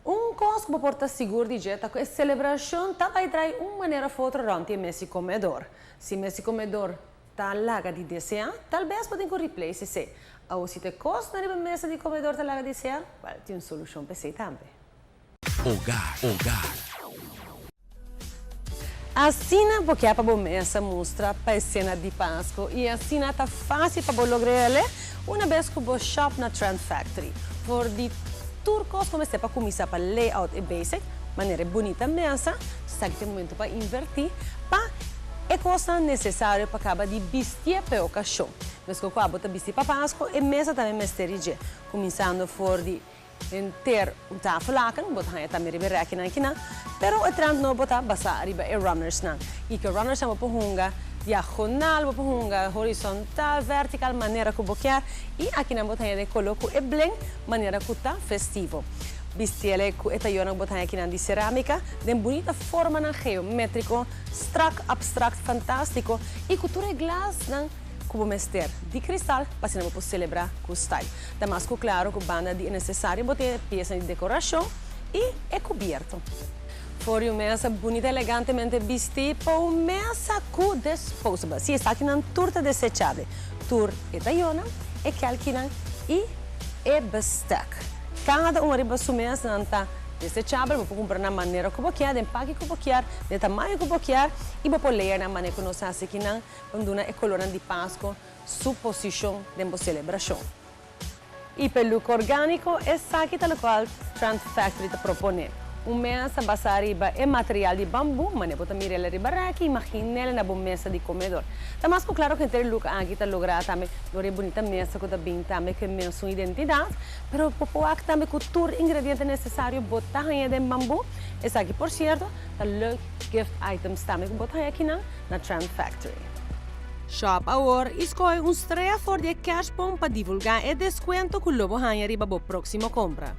Un kos ku bo por ta sigur di dje ta ku e selebrashon ta bai drai un manera of otro rònt di e mes di komedor. Si mes di komedor ta laga di deseá, tal bes bo tin ku replace esei. Awor si ta e kosnan riba mesa di komedor ta laga deseá, wèl, tin un solushon pa esei tambe. Hogar, hogar. Asina bo kier pa bo mesa mustra pa e sena di Pasco y asina ta facil pa bo logra el'e una bes cu bo shop na Trend Factory. For di tur cos cu mester pa cuminsa pa layout e basic, manera e bunita mesa, sa ki ta e momento pa inverti pa e cosnan necesario pa caba di bisti'e pa e ocasion. Mesco cu abo ta bisti pa Pasco, e mesa tambe mester di dje, cuminsando for di Henter un tafellaken, bo ta haña tambe riba e rèkinan akinan, pero e trend nobo ta basá riba e runnersnan. I ku e runnersnan bo por hunga diagonal, bo por hunga horizontal, vertikal, manera ku bo kier. I akinan bo ta haña den koló ku e blen, manera ku ta festivo. Bistiele ku e tayornan ku bo ta haña akinan di serámika, den bunita formanan geométriko, strak, abstrakt, fantástiko i ku tur e glasnan ku bo mester di kristal pa asina bo por selebrá ku style. Ta mas ku klaro ku banda di e nesesario bo tin e piesa di dekorashon i e kubierto. For di un mesa bunita elegantemente bistí pa un mesa ku disposable. Sí, esakinan tur ta desechable. Tur e tayonan, e kèlkinan i e bestek. Kada un ariba su mes nan ta desechabel. Bo por kumpra nan manera ku bo kier, den paki ku bo kier, den tamaño ku bo kier i bo por layer nan manera ku nos hasi kinan pa duna e kolornan di Pasko su posishon den bo selebrashon. I p'e look orgániko, esaki ta lokual Trend Factory ta proponé. Un mesa basá riba e material di bambú, manera bo ta mira el riba rèki, imagin'el na bo mesa di komedor. Ta mas ku klaro ku henter e look aki ta lográ tambe dor e bunita mesa ku ta bin tambe ku e mesun identidat, pero bo por wak tambe ku tur ingrediente nesesario bo ta haña den bambú. Esaki por sierto ta leuk gift items tambe ku bo ta haña akinan na Trend Factory. Shop awor i skohe un strea for di e kerstboom pa divulgá e deskuento ku lo bo haña riba bo próksimo kompra.